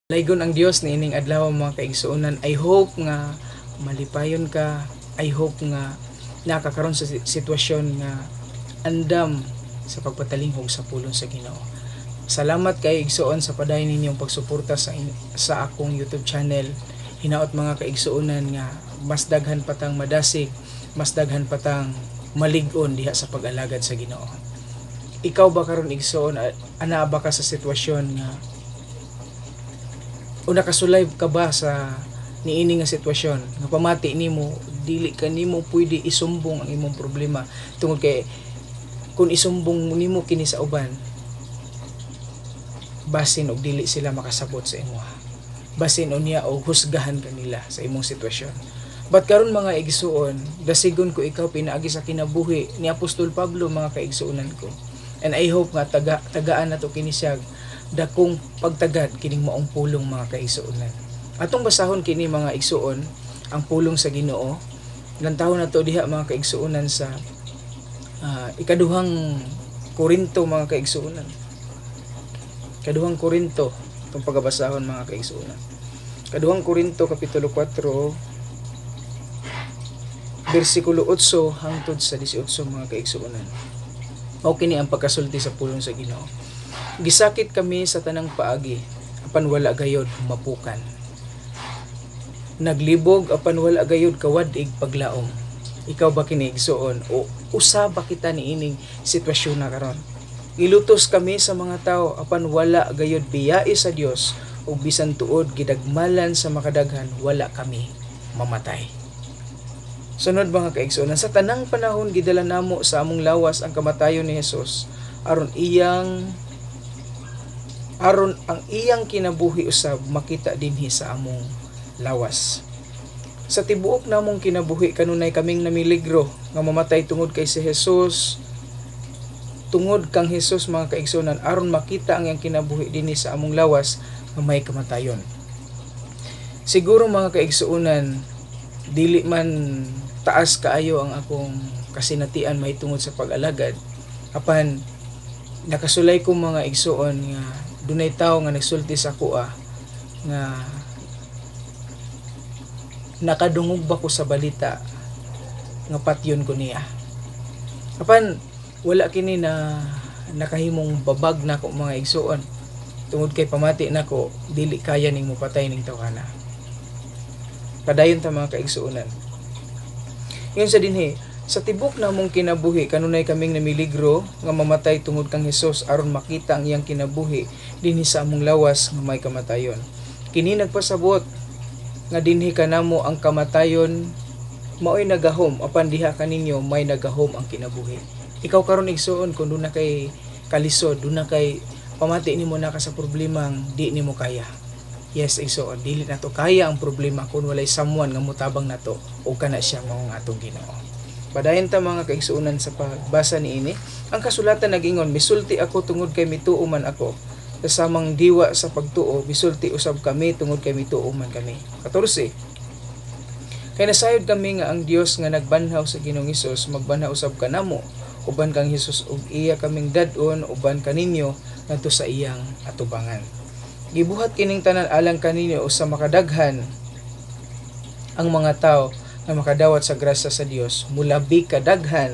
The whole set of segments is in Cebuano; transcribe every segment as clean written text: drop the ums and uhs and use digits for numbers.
Laygon ang Dios niining adlaw, mga kaigsuonan. I hope nga malipayon ka. I hope nga nakakaron sa sitwasyon nga andam sa pagpatalinghog sa pulong sa Ginoo. Salamat kay, igsuon, sa padayon ninyong pagsuporta sa akong YouTube channel. Hinaot, mga kaigsuonan, nga mas daghan patang madasig, mas daghan patang malig-on diha sa pag-alagad sa Ginoo. Ikaw ba karon, igsuon, anaa ba ka sa sitwasyon nga o nakasulay ka ba sa niini nga sitwasyon nga pamati nimo dili ka nimo pwede isumbong ang imong problema tungod kay kung isumbong nimo kini sa uban, basin og dili sila makasabot sa imo, basin unya og husgahan kanila sa imong sitwasyon? But karon, mga igsuon, dasigon ko ikaw pinaagi sa kinabuhi ni Apostol Pablo, mga kaigsuonan ko. And I hope nga tagaan nato kini siya dakong pagtagad kining maong pulong, mga kaigsuonan. Atong basahon kini, mga igsuon, ang pulong sa Ginoo. Lantawon nato diha, mga kaigsuonan, sa Ikaduhang Korinto, mga kaigsuonan. Ikaduhang Korinto itong pagabasahon, mga kaigsuonan. Ikaduhang Korinto kapitulo 4 bersikulo 8 hangtod sa 18, mga kaigsuonan. Mao kini ang pagkasulti sa pulong sa Ginoo. Gisakit kami sa tanang paagi apan wala gayod mapukan. Naglibog apan wala gayod kawad-ig paglaom. Ikaw ba kini, igsuon, o usa ba kita niining sitwasyon na karon? Gilutos kami sa mga tao apan wala gayod biyai sa Dios, ug bisan tuod gidagmalan sa makadaghan, wala kami mamatay. Sunod, mga kaigsuonan, sa tanang panahon gidala namo sa among lawas ang kamatayon ni Hesus aron ang iyang kinabuhi usab makita dinhi sa among lawas. Sa tibuok namong kinabuhi kanunay kaming namiligro nga mamatay tungod kay si Jesus, tungod kang Hesus, mga kaigsuonan, aron makita ang iyang kinabuhi dinhi sa among lawas nga may kamatayon. Siguro, mga kaigsuonan, dili man taas kaayo ang akong kasinatian mahitungod sa pag-alagad, apan nakasulay ko, mga igsuon, nga dunay tawo nga nagsulti sa akoa nga nakadungog ba ko sa balita nga patyon ko niya. Apan wala kini na nakahimong babag nako, mga igsuon, tungod kay pamati nako dili kaya ning mopatay ning tawhana. Padayon ta, mga kaigsuonan. Ingon sa dinhi, sa tibok namong kinabuhi kanunay kaming namiligro nga mamatay tungod kang Hesus aron makita ang iyang kinabuhi dinhi sa among lawas nga may kamatayon. Kini nagpasabot nga dinhi kanamo ang kamatayon maoy nagahom, apan diha kaninyo may nagahom ang kinabuhi. Ikaw karon, igsuon, kung duna kay kalisod, duna kay pamati nimo na ka sa problemang di nimo kaya. Yes, igsuon, dili nato kaya ang problema kung walay someone nga mutabang nato, o kana siya mao ang atong Ginoo. Padayon ta, mga kaigsuonan, sa pagbasa niini. Ang kasulatan nagingon, "Misulti ako tungod kay mituo man ako." Kasamang diwa sa pagtuo, misulti usab kami tungod kay mituo man kami. 14. Kay nasayod kami nga ang Dios nga nagbanhaw sa Ginoong Hesus magbanhaw usab kanamo uban kang Hesus ug iya kaming dad-on uban kaninyo ngadto sa iyang atubangan. Gibuhat kining tanan alang kaninyo usa makadaghan ang mga tao nga makadawat sa grasya sa Dios, mulabi kadaghan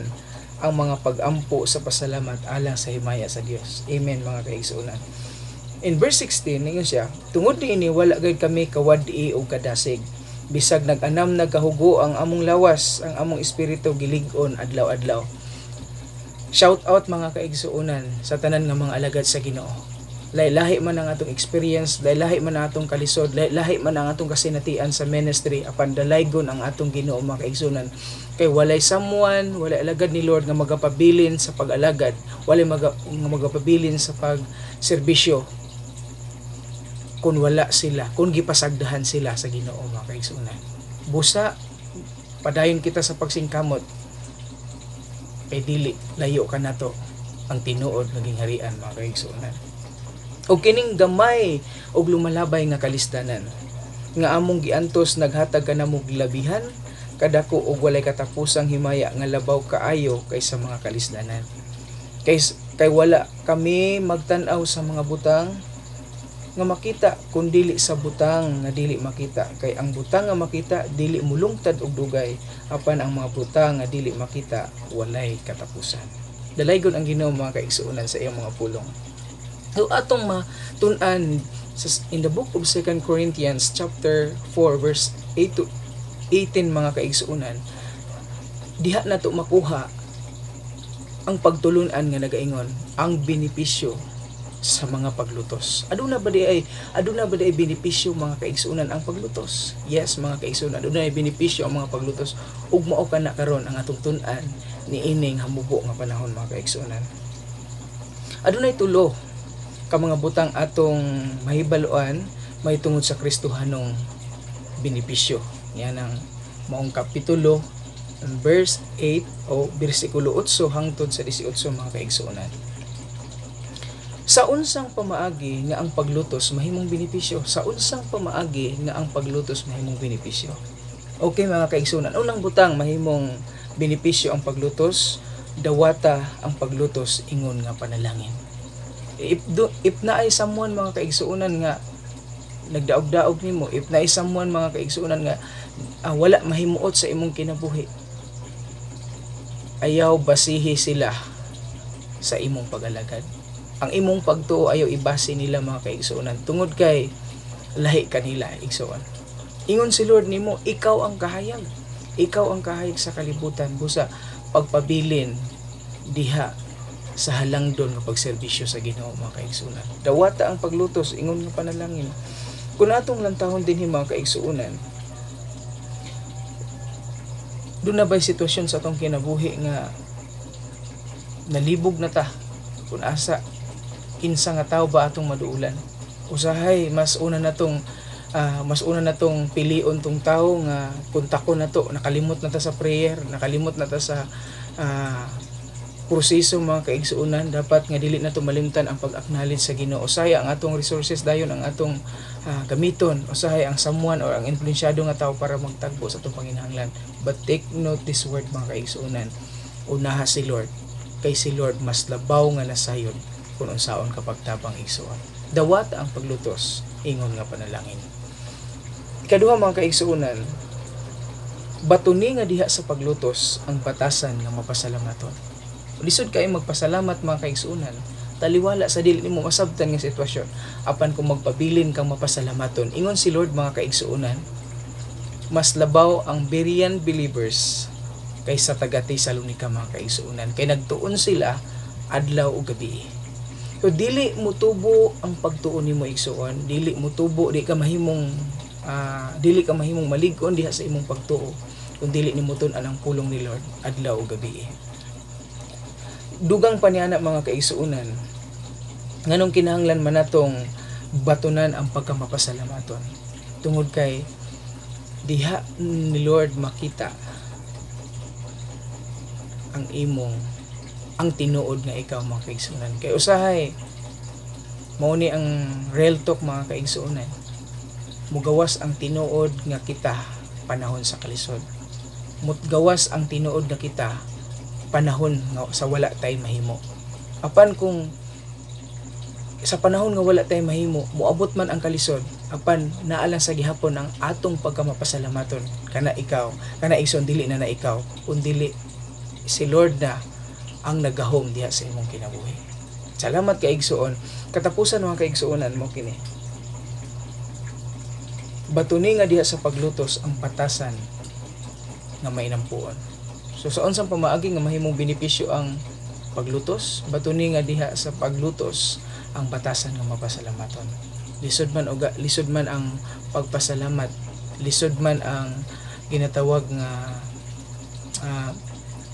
ang mga pag-ampo sa pasalamat alang sa himaya sa Dios. Amen, mga kaigsuonan. In verse 16, ningon siya, "Tungod niini wala gayud kami kawad-i og kadasig. Bisag nag-anam nagkahugo ang among lawas, ang among espiritu gilig-on adlaw-adlaw." Shout out, mga kaigsuonan, sa tanan nga mga alagad sa Ginoo. Lahi-lahi man ang atong experience, lahi-lahi man ang atong kalisod, lahi-lahi man ang atong kasinatian sa ministry, apan dalaygon ang atong Ginoo, mga kaigsuonan. Kay walay someone, walay alagad ni Lord nga magapabilin sa pag-alagad, walay nga magapabilin sa pagserbisyo kung wala sila, kung gipasagdahan sila sa Ginoo, mga kaigsuonan. Busa padayon kita sa pagsingkamot kay dili layo ka nato ang tinuod nga gingharian, mga kaigsuonan. Og kining gamay og lumalabay nga kalisdanan nga among giantos naghatag kanamo labihan kadako og walay katapusang himaya nga labaw kaayo kaysa mga kalisdanan. Kay wala kami magtan-aw sa mga butang nga makita kun dili sa butang nga dili makita, kay ang butang nga makita dili mulungtad og dugay, apan ang mga butang nga dili makita walay katapusan. Dalaygon ang Ginoo, mga kaigsuonan, sa iyang mga pulong. So atong matun-an sa in the book of 2 Corinthians chapter 4 verse 8 to 18, mga kaigsuonan, diha nato makuha ang pagtulunan nga nagaingon ang benepisyo sa mga paglutos. Aduna ba diay benepisyo, mga kaigsuonan, ang paglutos? Yes, mga kaigsuonan, aduna ay benepisyo ang mga paglutos ug mao kana karon ang atong tun-an niining hamubo nga panahon, mga kaigsuonan. Adunay tulo ka mga butang atong mahibaloan mahitungod sa Kristohanong benepisyo. Yan ang maong kapitulo verse 8 o bersikulo 8 hangtod sa 18, mga kaigsuonan. Sa unsang pamaagi nga ang paglutos mahimong benepisyo? Sa unsang pamaagi nga ang paglutos mahimong benepisyo? Okay, mga kaigsuonan, unang butang mahimong benepisyo ang paglutos, dawata ang paglutos ingon nga panalangin. If naay someone, mga kaigsuonan, nga nagdaog-daog nimo, if naay someone, mga kaigsuonan, nga wala mahimuot sa imong kinabuhi, ayaw basihi sila sa imong pag-alagad. Ang imong pagtuo ayaw ibase nila, mga kaigsuonan, tungod kay lahi kanila, igsuon. Ingon si Lord nimo, ikaw ang kahayag. Ikaw ang kahayag sa kalibutan busa pagpabilin diha sa halangdon nga pagserbisyo sa Ginoo, mga kaigsuonan. Dawata ang paglutos ingon nga panalangin. Kung atong lantahon dinhi, mga kaigsuonan, doon na ba'y sitwasyon sa atong kinabuhi nga nalibog na ta kung asa, kinsa nga tao ba atong maduulan? Usahay mas una na tong pilion tong tao nga kontakon na to, nakalimot na ta sa prayer, nakalimot na ta sa proseso, mga kaigsuonan. Dapat nga dili na to malimtan ang pag-acknowledge sa Ginoo. Usahay ang atong resources dayon ang atong gamiton, usahay ang someone or ang influensyado nga tao para magtagbo sa atong panginahanglan. But take note this word, mga kaigsuonan, unaha si Lord, kay si Lord mas labaw nga nasayod kung unsaon kapag tabang, igsuon. Dawata ang paglutos ingon nga panalangin. Ikaduha, mga kaigsuonan, batuni nga diha sa paglutos ang batasan nga mapasalamaton. Lisod kay magpasalamat, mga kaigsuonan, taliwala sa dili nimo masabtan nga sitwasyon. Apan kung magpabilin kang mapasalamaton, ingon si Lord, mga kaigsuonan, mas labaw ang Berean believers kaysa taga Tesalonica, mga kaigsuonan, kay nagtuon sila adlaw ug gabi. So dili motubo ang pagtuon nimo, igsuon, dili motubo, dili ka mahimong malig-on diha sa imong pagtuo kung dili nimo tun-an ang pulong ni Lord adlaw ug gabi. Dugang pa niya na, mga kaigsuonan, nganong kinahanglan man natong batunan ang pagkamapasalamaton? Tungod kay diha ni Lord makita ang imong ang tinuod nga ikaw, mga kaigsuonan. Kay usahay mao ni ang real talk, mga kaigsuonan, mugawas ang tinuod nga kita panahon sa kalisod, mutgawas ang tinuod nga kita panahon nga sa wala tay mahimo. Apan kung sa panahon nga wala tay mahimo, moabot man ang kalisod, apan naa lang sa gihapon ang atong pagkamapasalamaton, kana ikaw, kana, igsoon, dili na na ikaw, kun dili si Lord na ang nagahom diha sa imong kinabuhi. Salamat kay igsoon. Katapusan, mga kaigsuonan, mo kini. Batuni nga diha sa paglutos ang batasan nga mainampuon. So sa unsang pamaagi nga mahimong benepisyo ang paglutos? Batuni nga diha sa paglutos ang batasan nga mapasalamaton. Lisod man ang pagpasalamat, lisod man ang ginatawag nga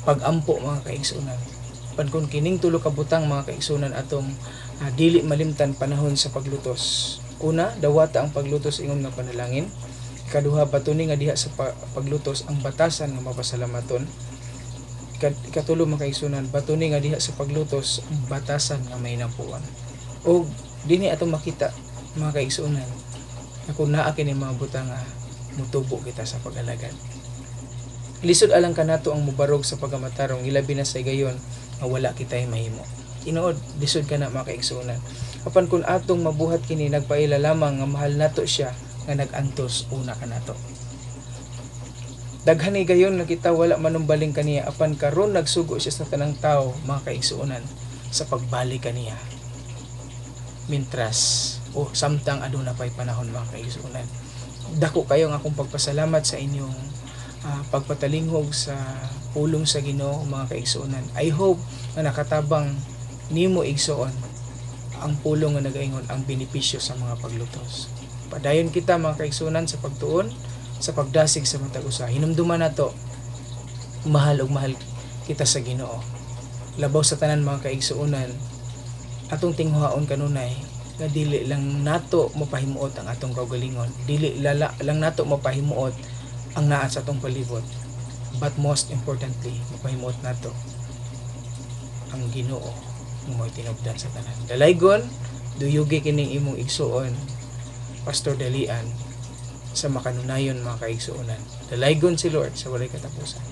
pagampo, mga kaigsuonan. Pan kung kining tulo ka butang, mga kaigsuonan, atong dili malimtan panahon sa paglutos. Una, dawata ang paglutos ingon nga panalangin. Ikaduha, batuni nga diha sa paglutos ang batasan nga mapasalamaton. Ikatulo, mga kaigsuonan, batuni nga diha sa paglutos ang batasan nga may nampuan. O dinhi atong makita, mga kaigsuonan, nga kung naa kini mga butang nga mutubo kita sa pag-alagad. Lisod alang kanato ang mubarog sa pagkamatarong, ilabi na sa higayon nga wala kitay mahimo. Tinuod, lisod ka na, mga kaigsuonan. Apan kung atong mabuhat kini, nagpaila lamang nga mahal nato siya nga nag-antos una kanato. Daghan higayon nga kita wala manumbaling kaniya, apan karon nagsugo siya sa tanang tao, mga kaigsuonan, sa pagbalik kaniya. Mintras o samtang aduna pay panahon, mga kaigsuonan. Dako kayo ang akong pagpasalamat sa inyong pagpatalinghog sa pulong sa Ginoo, mga kaigsuonan. I hope nga nakatabang nimo, igsuon, ang pulong nga nagaingon ang benepisyo sa mga paglutos. Padayon kita, mga kaigsuonan, sa pagtuon, sa pagdasig sa matag usa. Hinumduman nato, mahal ug mahal kita sa Ginoo. Labaw sa tanan, mga kaigsuonan, atong tinguhaon kanunay nga dili lang nato mapahimuot ang atong kaugalingon, dili lala lang nato mapahimuot ang naa sa atong palibot, but most importantly, mapahimuot nato ang Ginoo nga mo'y tinubdan sa tanan. Dalaygon, duyugi kining imong igsuon, Pastor Dalian, sa makanunayon, mga kaigsuonan. Dalaygon si Lord sa walay katapusan.